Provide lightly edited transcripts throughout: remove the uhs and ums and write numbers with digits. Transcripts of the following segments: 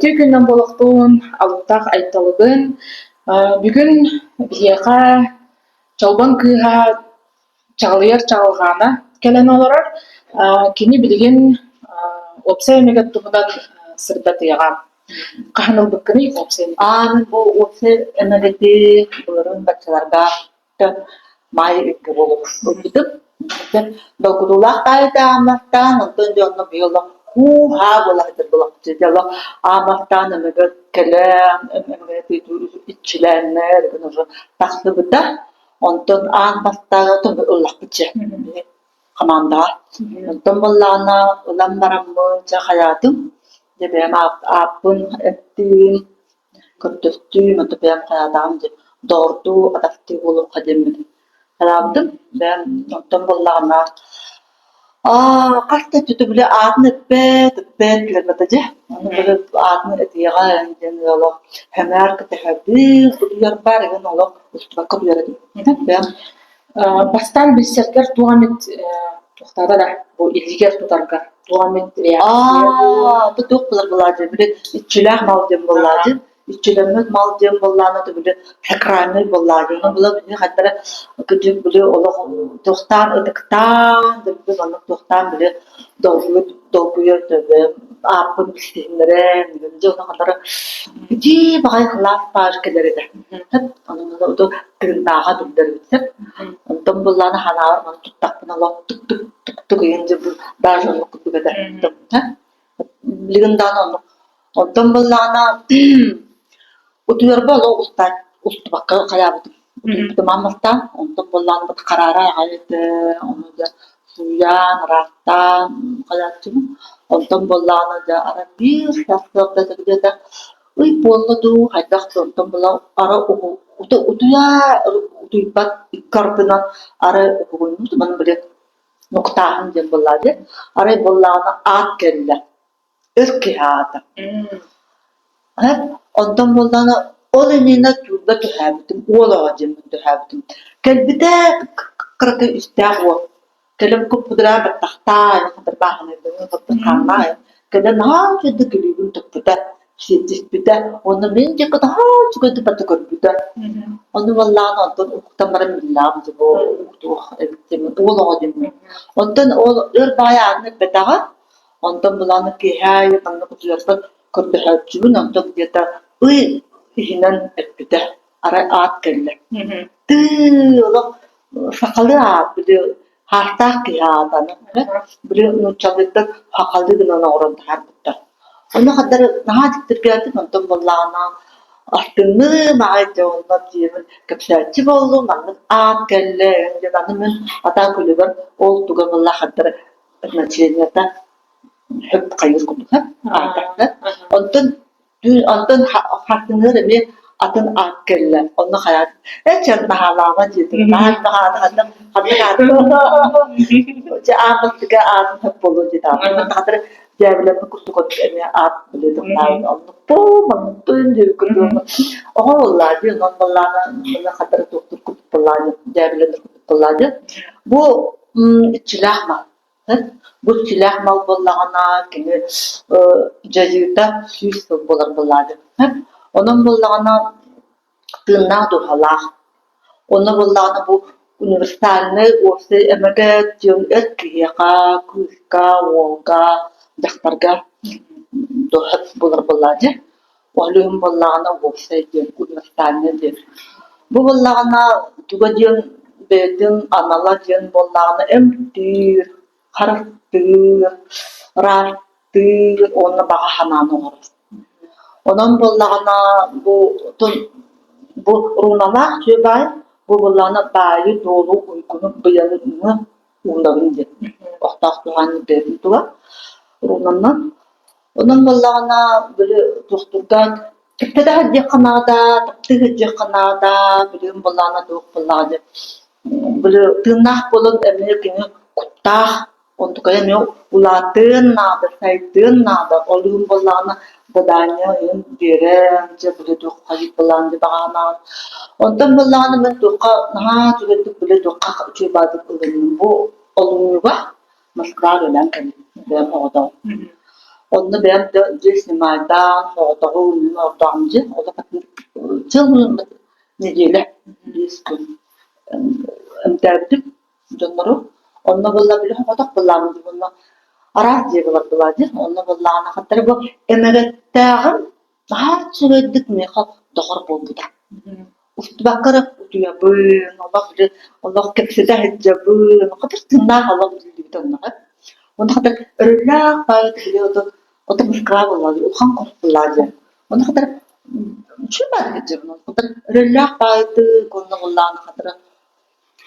Үтүө күнүнэн буолуохтун, алыптаах Айталыгын. Бүгүн биһиэхэ Чолбон кыыһа Чаҕылыйар Чаҕылҕаана кэлэн олорор. Кини билигин уопсай эмэгэт туһунан сырдатыаҕа. Хаһан ылбыккыный уопсай эмэгэт? Аан бу уопсай эмэгэти былырыын баччаларга маай ыйга буолбутум. Долгутуулаах таайыта аамматтаан, онтон дьэ онно быйыл хуу-хаа буола сылдьар буолахчы. Дьэ олох аамматтаан эмэгэт кэлэн, эмэгэт иччилээннэр гын уже тахсыбыта. Онтон аан бастаан отон ыллахпытча хамаандаҕа. Онтон буоллаҕына ылан бараммын чэ хайаатым, дьэ бэйэм ааппын эттим, Көрдөстүүм, ото бэйэм хайаатаҕым дии, доҕордуу, атастыы буолуохха диэммин санаабытым. Бэйэм онтон буоллаҕына аа хас да өттүтэ били аатын эппэт, эппэт кэлэрбэтэ дьэ. Ону били аатын этиэҕэ диэн олох сэмээр кэтэһэбин, утуйарбар игин олох устубакка утуйар этим. Бэйэм Бастаан билсэргэр туох эмит туохтаата да бу илиигэр тутаргар туох эмит реакция дуу? Аа, бу туох буолар буолаадьы, били иччилээх мал диэн буоллаадьы. Иччилэммит мал диэн буоллаана то били сакральный буоллаадьы. Ону була били хаттара кырдьык били олох туохтаан ытыктаан, били маннык туохтаан били долгуйа долгуйа төбө ааппын билсиһиннэрэн, дьэ ону хатара итии баҕайы кылаас баар кэлэр этэ. Ону тыыннааҕа биллэрбит сөп. Онтон буоллаҕына ханаабар маны туттахпына олох тук-тук тук-тук ыйан дьэ бу даже оннук курдук этэ. Билигин даҕаны оннук. Онтон буоллаҕына утуйарба олох устаат устубакка хайаабытым. Утуйбутум аан онтон буоллаҕына бу хараара аҕай этэ, ону дьэ сууйаан, ыраахтаан хайааччыбын. Онтон буоллаҕына дьэ арай биир сарсыарда где-то Ый буолла дуу, хайдах да онтон була ара утуйа утуйбат икки ардынан арай уһугунньут манна били нуктааһын диэн буоллаа дии. Арай буоллаҕына аат кэллэ. Өр киһи аата. Онтон буоллаҕына ол иннинэ түүлгэ түһээбитим, уол оҕо диэммин түһээбитим. Кэлбитэ кыракый үстээх уол. Кэлэн куппутура баттахтаан, хатырбааһынайдыҥы хатырхааннаан кэлэн наһаа үчүгэйдик күлүүгүн туппута, сиэттиспитэ уонна мин диэки наһаа үчүгэйдик бата көрбүтэ. Ону буоллаҕына онтон уһуктан баран биллэҕим дьэ бу туох эбит диэммин, уол оҕо диэммин. Онтон ол өр баҕайы аатын эппэтэҕэ, онтон былааны киэһэ аайы маннык утуйарбар көрдөһөөччүбүн, онтон где-то ый иһинэн эппитэ. Арай аат кэллэ. Тыы олох сахалыы аат били хаартаах киһи аата били нууччалыыттан сахалыы гынан оҥорон таһаарбыттар. Ону хадары наһаа дьиктиргээтим, онтон буоллаҕына астынным аҕай дьэ онно дьиэбин кэпсээччи буоллум, маннык аат кэллэ диэн аны мин атаа күлүгэр ол туга буолла хадары значениета хөп хайыыр курдук аата. Онтон Онтон хартыҥҥар эмиэ атын аат кэллэ. Онно хайаат ээ чэ наһаалааҕа диэтим. Наһаа наһаата ханнык ханнык аат Дьэ аан бастакы аатын сөп буолуо диэтэ. Хатыр дьээбэлэммит курдук оннук эмиэ аат билиэтим. Оннукпун, манныкпын диэбит курдук. Оҕо буоллаа дии, онон буоллаана маны хатыры туохтуур курдук буоллаа дии, дьээбэлэнэр курдук буоллаа дии. Бу иччилээх мал. Бу иччилээх мал буоллаҕына, кини дьайыыта 100 сыл буолар буоллаҕа. Онон буоллаҕына тыыннаах дууһалаах. Онно буоллаҕына бу универсальнай уопсай эмэгэт диэн эр киһиэхэ, кыыска, уолга, дьахтарга дууһа буолар буоллаҕа дии. Ол иһин буоллаҕына уопсай диэн универсальнай диэн. Бу буоллаҕына туга диэн бэйэтин анала диэн буоллаҕына эмтиир, харыстыыр, ыраастыыр уонна баҕа санааны оҥорор. Онон буоллаҕына бу бу руналаах дьиэ баай бу буоллаҕына баайы-дуолу уйгуну быйаны уунабын диэн охтоох туһаан бэйэтин тула рунанан Онон буоллаҕына, били туохтуурга кэпсэтэ сылдьыахха наада, таптыы сылдьыахха наада, билигин буоллаҕына туох буоллаҕа дии, били тыыннаах буолан эмиэ кини куттаах, онтукайа эмиэ улаатыан наада, сайдыан наада. Ол иһин буоллаҕына задание ыйан биэрэн, дьэ били туохха буоллаҕын дии баҕанаҕын. Онтон буоллаҕына мин туохха наһаа үчүгэйдик били туохха үчүгэй баҕайытык ылынным. Бу олунньуга Москваҕа үлэлээн кэллим, бэйэм оҕотоҕум. Онно бэйэм да дьиэ снимайдаан, соҕотоҕун ордоҕум дьиэ. Ол нэдиэлэ биэс күн эмтээбитим дьоннору. Онно буолла били соҕотох былааммыт уонна араас дьиэ булар былаа дьиэ. Онно буоллаҕына хаттары бу эмэгэттээҕим наһаа үчүгэйдик миэхэ доҕор буолбута. Устубакка эрэ утуйабын, олох били олох кэпсэтэ сылдьабын, хатыр тыыннаах олох биллибит оннуга. Онно хатыр өрөллөөх баайыт били ото ото Москва буолла дии, улахан куорат буолла дии. Онно хатыр үчүгэй баайыт сылдьабын, хатыр өрөллөөх баайытык онно буоллаҕына хатыры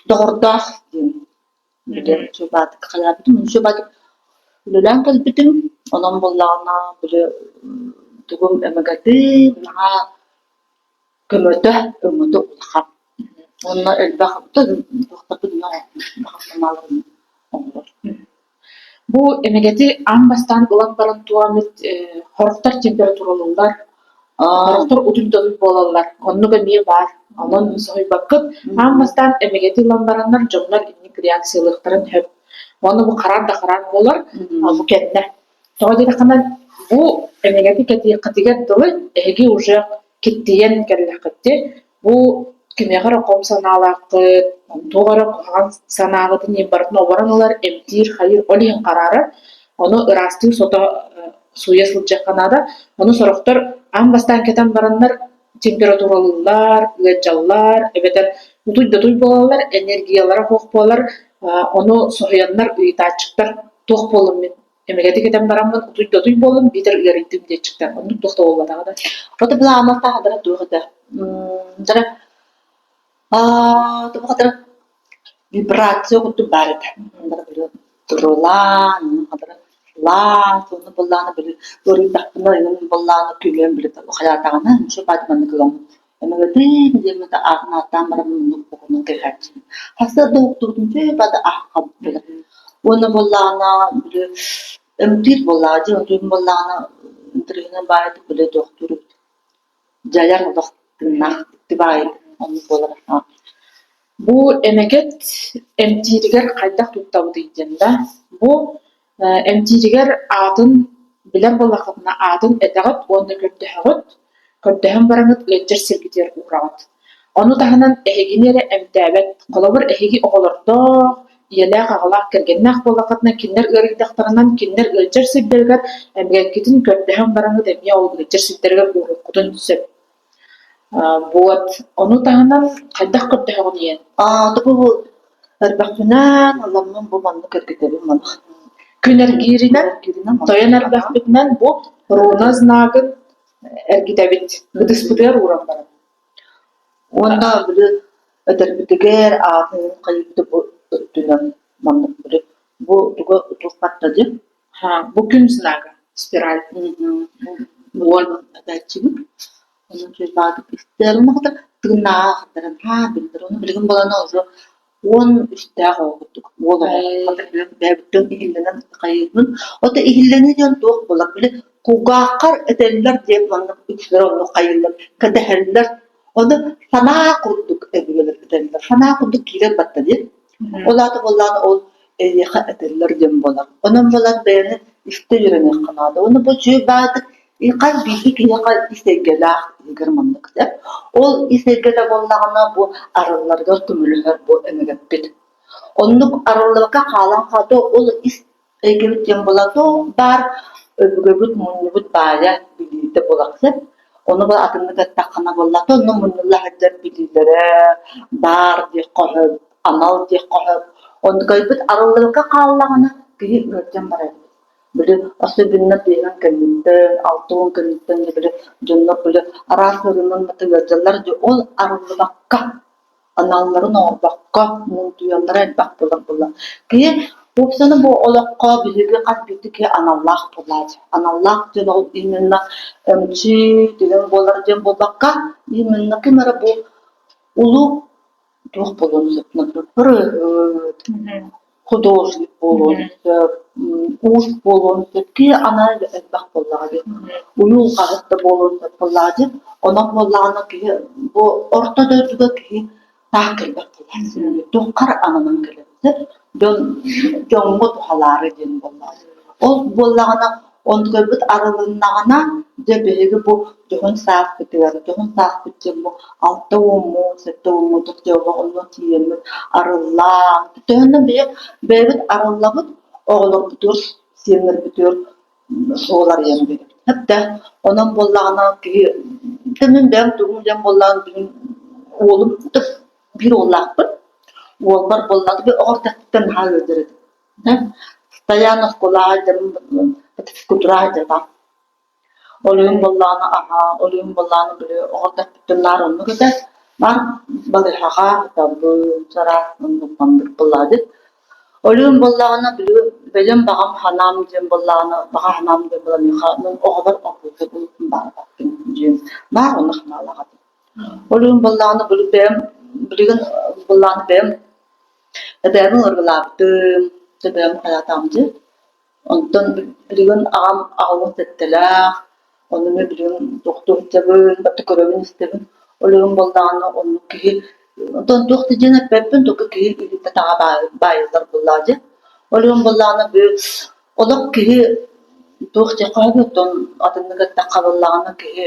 доҕордоох диэн Били үчүгэй хайаабытым, үчүгэй үлэлээн кэлбитим, онон буоллаҕына били тугум эмэгэтим наһаа көмөтө, өҥөтө улахан. Уонна элбэх санааларын оҥорор. Бу эмэгэти аан бастаан ылан баран туомит сорохтор температуралыыллар, сорохтор утуйдонук буолаллар. Оннук эмиэ баар. Онон соһуйбаккыт. Аан бастаан эмэгэти ылан бараннар дьоннор инник реакциялыахтарын сөп. Уонна бу хараан да хараан буолар, бу кэннэ. Тоҕо диэтэххинэ, бу эмэгэти кэтиэххитигэр дылы эһиги уже киттийэн кэллэххит дии. Бу кимиэхэ эрэ хом санаалааххыт, туох эрэ куһаҕан санааҕытын иһин барытын оборон ылар, эмтиир, хайыыр, ол иһин хараарар. Ону ыраастыы сото сууйа сылдьыахха наада. Ону сорохтор аан бастаан кэтэн бараннар температуралыыллар, ыалдьаллар, эбэтэр утуй да утуй буолаллар, энергиялара суох буолар, ону соһуйаннар ыйытааччыктар туох буоллум мин эмэгэтик этэн бараммын утуй да утуй буоллум биитэр ыарыйдым диэччиктэр оннук туох да буолбатаҕа да Вот былааммар таһдара туох этэ дара аа вибрация курдук баар этэ турулаан лаа сонно быллаана били ыарыйдахпына ыҥын быллаана күлүөн били хайаатаҕына ничего маннык ылам эмэгэтин диэммит аатын ааттаан баран муннук угунан кэһээччим хасыарда уһуктубутум бада ааххабыт уонна буоллаҕына били эмтиир буоллаҕа дьэ онтуйум буоллаҕына интэриэһинэй баайытык били туохтуур эбит дьайар олох тыыннаах баайы оннук буолар Бу эмэгэт эмтииригэр хайдах туттабытый диэн да, бу эмтииригэр аатын билэр буоллаххытына аатын этэҕит уонна көрдөһөҕүт, көрдөһөн бараҥҥыт ыалдьар сиргитигэр уураҕыт. Ону таһынан эһигини эрэ эмтээбэт, холобур эһиги оҕолордоох, ийэлээх-аҕалаах, кэргэннээх буоллаххытына кинилэр ыарыйдахтарынан кинилэр ыалдьар сирдэригэр эмгэккитин көрдөһөн бараҥҥыт эмиэ ол ыалдьар сирдэригэр ууруоххутун сөп. Вот ону таһынан хайдах көрдөһөҕүн ийэн? Аа, бу эрбэхпинэн ыламмын бу маннык эргитэбин манах. Күн эргииринэн, тойон эрбэхпитинэн бу руна знагын эргитэбит, ытыспытыгар ууран баран. Уонна били этэрбитигэр аатын хайыыта бу өттүнэн маннык били бу туга утуохпатта диэн Бу күн знага спираль. Уол этээччибин. Онон чуйбаатык истэрин тыыннаахтарын хаа биллэр. Ону билигин балана уже 13-тээх оҕо курдук уол оҕо бэйэбиттэн иһиллэнэн хайыыбын. Ото иһиллэнии диэн туох буолар? Били кулгааххар этэллэр диэн маннык үксүлэр оннук хайыыллар, кэтэһэллэр. Ону санаа курдук өбүгэлэр этэллэр. Санаа курдук киирэн барда диэн. Ол аата буоллаҕына ол эйиэхэ этэллэр диэн буолар. Онон буолан бэйэни истэ үөрэниэххэ наада. Уонна бу үчүгэй баайдык хас биирдии киһиэхэ ис эйгэлээх иһигэр маннык да. Ол ис эйгэтэ буоллаҕына бу арылларыгар көмөлөһөр бу эмэгэппит. Оннук арыллыбакка хаалан хаалта ол ис эйгэбит диэн буолар туох баар өбүгэбит мунньубут баайа билиитэ буолар сөп. Ону бу атыннык эттэххинэ буоллаҕа онно мунньулла сылдьар билиилэрэ баар диэххэ сөп, анал диэххэ сөп. Онтукайбыт арыллыбакка хааллаҕына киһи ыалдьан барар эбит. Били особенно биэһин кэнниттэн, 60 кэнниттэн били дьоннор били араас ыарыынан ыалдьаллар дии ол арыллыбакка аналларын оҥорбокко муунтуйаллара элбэх буолар буолла. Киһи уопсайынан бу олоххо биһиги хас биирдии киһи аналлаах буолааччы. Аналлаах диэн ол именно эмчи деген буолар диэн буолбакка, именно ким эрэ бу улуу туох буолуон сөп, например, ырыаһыт, художник буолуон сөп, уус буолуон сөп. Киһи анала элбэх буоллаҕа дии. Уйулҕаһыт да буолуон сөп буоллаҕа дии. Онон буоллаҕына киһи бу орто дойдуга киһи таах кэлбэт буолааччы. Туохха эрэ ананан кэлэр. Дьон дьоҥҥо туһалаары диэн буоллаҕа. Ол буоллаҕына Онтукайбыт арылыннаҕына, дьэ биһиги бу дьоһун сааспытыгар, дьоһун сааспыт диэн бу 60-мут, 70-мут дьэ олох онно тиийэммит арыллаан, төһөннөн бэйэ бэйэбит арыллабыт, оҕолорбутугар, сиэннэрбитигэр суол арыйан биэрэбит. Хатта онон буоллаҕына киһи мин бэйэм тугум диэн буоллаҕын бүгүн уолум биир уоллаахпын. Уолбар буоллаҕына оҕо эрдэхпиттэн наһаа ыалдьар этим. Постоянно оскуолаҕа физкультураҕа сылдьарбам. Ол иһин буоллаҕына аһаа, ол иһин буоллаҕына били оҕо эрдэхпиттэн наар оннук этэ. Наар балыыһаҕа сытабын, чараас оннук буоллаҕа дии. Ол иһин буоллаҕына били бэйэм баҕам санаам диэн буоллаҕына, баҕа санаам диэн буолан миэхэ мин оҕобор оҕуруоту булуохпун баҕарбаппын диэн наар оннук санаалаах этим. Ол иһин буоллаҕына били бэйэм билигин буоллаҕына бэйэм эбээбин ыарырҕалаабытым, эбээм хайаатаҕым дии. Онтон билигин аҕам аҕабын сэттэлээх, ону мин билигин тохтуу сылдьабын, батта көрөбүн-истэбин. Ол иһин буоллаҕына оннук киһи онтон туох да диэн эппэппин, только киһи илиитэ таҥа баайыллар буоллаҕа дии. Ол иһин буоллаҕына бу олох киһи туох диэххэ сөбүй оттон атыннык эттэххэ буоллаҕына киһи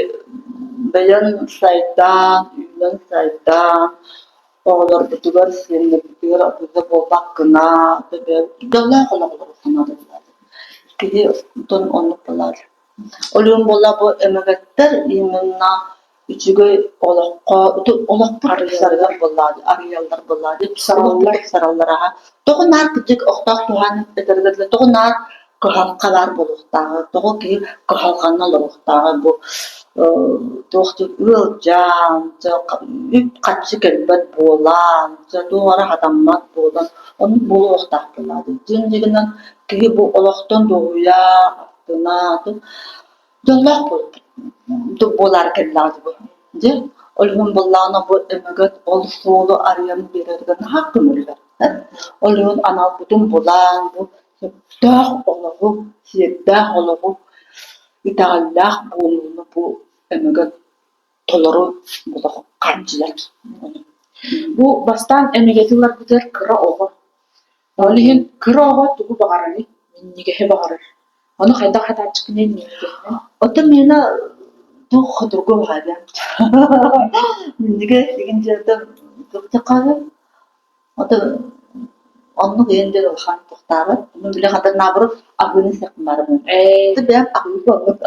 бэйэн сайдан, үүнэн сайдан оҕолорбутугар, сиэннэрбитигэр атыыга буолбаккына, дьоллоох олох олорор санаата Киһи онтон оннук буолар. Ол иһин буолла бу эмэгэттэр именно үчүгэй олоххо олохпут тупсарыгар буоллаҕа арыйаллар буоллаҕа тупсараллар тупсараллар аха. Тоҕо наар кырдьык охтоох туһаан этэргэ дылы тоҕо наар кыһалҕа баар буолуохтааҕый, тоҕо киһи кыһалҕаны олоруохтааҕый бу туох диэн ыалдьан, үп-харчы кэлбэт буолан, туох эрэ хатаммат буолан оннук буолуохтаах буоллаҕа дьиҥ дьиҥинэн киһи бу олохтон дуоһуйа, астына, дьоллоох буолбут буолаары кэллэҕэ бу дьэ ол иһин буоллаҕына бу өҥөгөт ол суолу арыйан биэрэригэр наһаа көмөлөһөр ол иһин аналбытын булан бу сөптөөх олоҕу, сиэрдээх олоҕу, итэҕэллээх буолууну бу өҥөгөт толору олох хааччыйар. Бу бастаан эмэгэти ыларбытыгар кыра оҕо. Ол иһин кыра оҕо тугу баҕарарый? Минньигэһи баҕарар. Ону хайдах хатааччыкыный минньигэһинэн? Оттон миэнэ туох хотургу баҕайы. Минньигэс игин дьиэтэ Ото оннук иһин диэн улахан туохтаабат. Мин били хата наоборот аһыыны сиэхпин баарыбын. Ээ, Бэйэм аһыыбын оннук.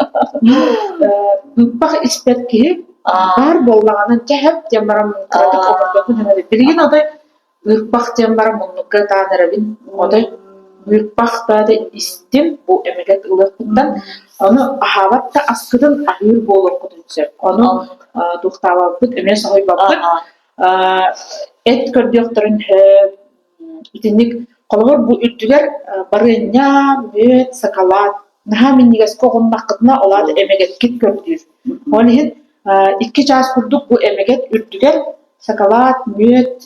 Быыппах испэт киһи баар буоллаҕына дьэ сөп диэн баран кыратык обордохпун эрэбин. Билигин отой быырпах диэн баран муннукка ытаан эрэбин. Отой быырпах да истим бу эмэгэт ылыахпыттан. Ону аһаабат да аскытын аһыыр буолуоххутун сөп. Ону туохтаабаппыт эмиэ соһуйбаппыт. Эт көрдүөхтэрин сөп, итинник холобур бу үрдүгэр барыанньа, мүөт, сакалаат наһаа минньигэскэ оҕуннаххытына ол аата эмэгэткит көрдүүр. Ол иһин 2 чаас курдук бу эмэгэт үрдүгэр сакалаат, мүөт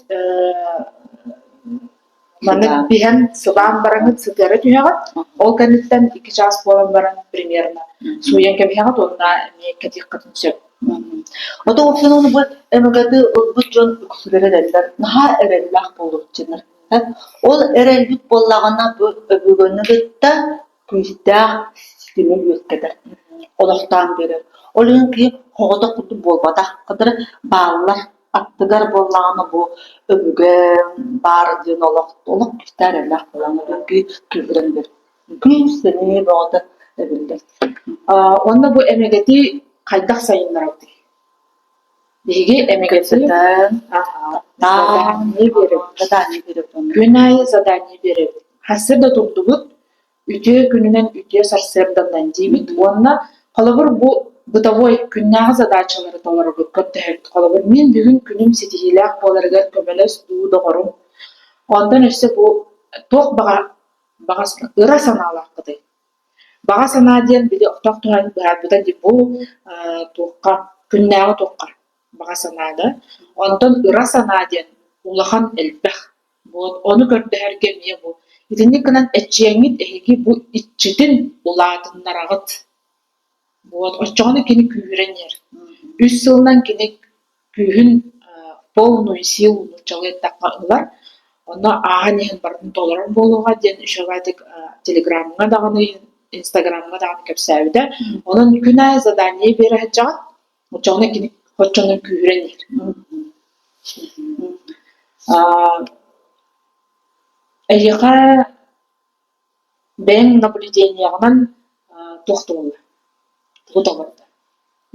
Маннык биһэн сыбаан бараҥҥыт сытыара түһэҕит, ол кэнниттэн 2 чаас буолан баран примерно сууйан кэбиһэҕит уонна эмиэ кэтиэххитин сөп. Ото уопсайынан бу МГТ ылбыт дьон үксүлэрэ эрэллэр, наһаа эрэллээх буолуохчунар. Ол эрэлбит буоллаҕына бу өбүгэни кытта күүстээх ситими үөскэтэр, олохтоон биэрэр. Ол иһин киһи соҕотох курдук буолбатах, кытары бааллар аттыгар буоллаҕына бу өбүгэ баар диэн олох олох күүстээх эрэллээх буолан киһи күүһүрэн биэрэр. Күүс, сэниэ бөҕөтө эбиллэр. Уонна бу эмэгэти хайдах сайыннарабытый? Биһиги эмэгэти задание биэрэбит. Задание биэрэбит. Күн аайы задание биэрэбит. Сарсыарда турдубут, үтүө күнүнэн үтүө сарсыарданнан диибит уонна холобур бу бытовой күннээҕи задачалары толорорбут көрдөһөбүт. Холобур, мин бүгүн күнүм ситиһиилээх буоларыгар көмөлөс дуу доҕорум. Онтон өссө бу туох баҕа баҕа ыра санаалаахпытый? Баҕа санаа диэн били охтоох туһаайан быһаарбыта дии бу туохха күннээҕи туохха баҕа санаа да. Онтон ыра санаа диэн улахан элбэх Вот ону көрдөһөргө эмиэ бу итинник гынан эччиэҥҥит эһиги бу иччитин улаатыннараҕыт. Вот оччоҕуна кини күүһүрэн иһэр. Үс сылынан кини күүһүн полную силу нууччалыы эттэххэ ылар. Онно ааһан иһэн барытын толорор буолуоҕа диэн үчүгэйдик телеграмҥа даҕаны иһин. Инстаграмҥа даҕаны кэпсээбитэ. Онон күн аайы задание биэрэ сылдьаҕын, оччоҕуна кини оччонон күүһүрэн иһэр. Эйиэхэ бэйэҥ наблюдениеҕынан туох туолла? Тугу толордо?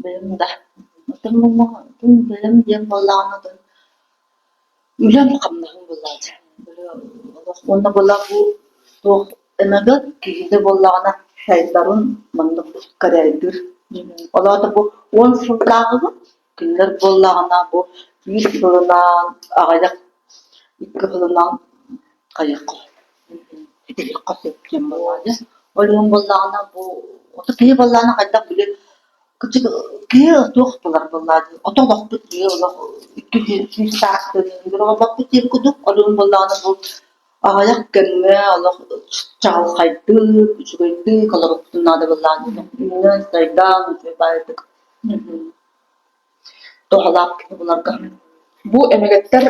Бэйэм да Отон бэйэм диэн буоллаҕына үлэм-хамнаһым буоллаҕа Уонна буолла бу туох эмэгэ киһитэ буоллаҕына сайдарын маннык ускарайдыыр. Ол аата бу 10 сыллааҕыбыт кинилэр буоллаҕына бу биир сылынан аҕыйах икки сылынан хайыахха итириэххэ сөп диэн буоллаҕа. Ол иһин буоллаҕына бу ото киһи буоллаҕына хайдах били кырдьык киһи туох буолар буоллаҕа дии ото олохпут киһи олох 200 саастыыр олорбоппут диэн курдук ол иһин буоллаҕына бу аҕыйах кэмҥэ олох чаҕылхайдык үчүгэйдик олоруохпутун наада буоллаҕа дии үүнэн сайдан үчүгэй баайдык туһалаах киһи буларга. Бу эмэгэттэр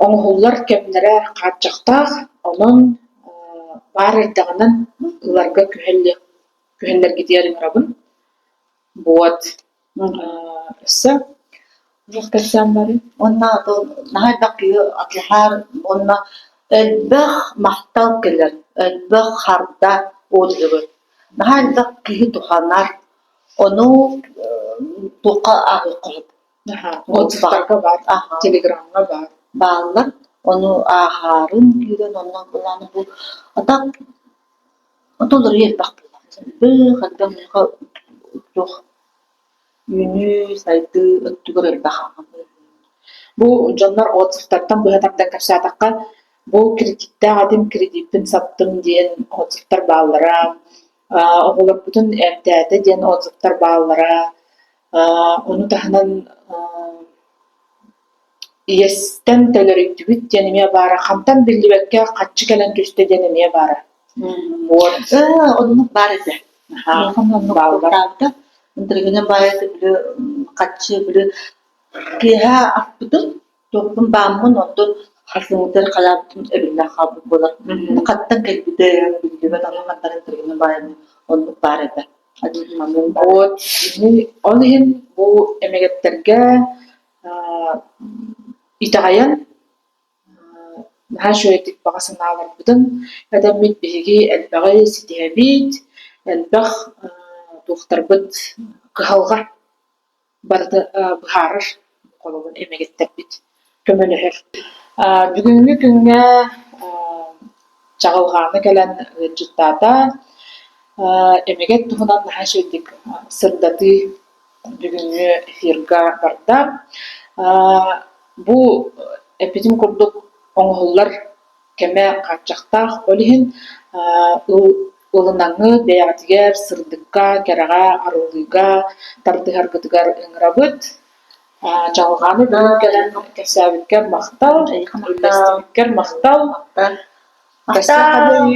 Оҥоһуллар кэмнэрэ хааччахтаах, онон баар эрдэҕинэн ыларга күһэллэргитигэр ыҥырабын. Вот өссө туох кэпсээн барый? Уонна наһаа элбэх киһи атыһар уонна элбэх махтал кэлэр, элбэх харда отзывы. Наһаа элбэх киһи туһанар, ону туохха ааҕыахха сөп. Отзывтарга баар, телеграмҥа баар. Бааллар. Ону ааһаарын киирэн онно былааны бу а так отолоруйа элбэх буоллаҕа. Элбэх элбэх миэхэ туох үүнүү, сайдыы өттүгэр элбэх ааҕабын. Бу дьоннор отзывтартан быһа тардан кэпсээтэххэ, бу кредиттээх этим, кредиппин саптым диэн отзывтар бааллара, оҕолорбутун эмтээтэ диэн отзывтар бааллара, Ону таһынан иэстэн төлөрүйдүбүт диэн эмиэ баара, хантан биллибэккэ харчы кэлэн түстэ диэн эмиэ баара. Вот. Оннук баар этэ. Оннук бааллар. Интеллигенция баайа били харчы били киэһэ аппытым туохпун бааммын онтон хасыҥытыр халаабытым эбиллэн хаалбыт буолар. Хаттан кэлбитэ биллибэт онон хантан интеллигенция баайа оннук баар этэ. Вот ол иһин бу эмэгэттэргэ итэҕэйэн наһаа үчүгэйдик баҕа санааларбытын этэммит биһиги элбэҕи ситиһэбит, элбэх туохтарбыт кыһалҕа барыта быһаарар холобур эмэгэттэрбит көмөлөһөр. Бүгүҥҥү күҥҥэ Чаҕылҕаана кэлэн ыалдьыттаата. Эмэгэт туһунан наһаа үчүгэйдик сырдатыы бүгүҥҥү эфирга барда. Бу эппитим курдук оҥоһуллар кэмэ хааччахтаах, ол иһин ылынаҥҥыт бэйэҕитигэр сырдыкка, кэрэҕэ, арыллыыга тардыһаргытыгар ыҥырабыт. Чаҕылҕааны бүгүн кэлэн кэпсээбиккэр махтал, үллэстибиккэр махтал. Махтал.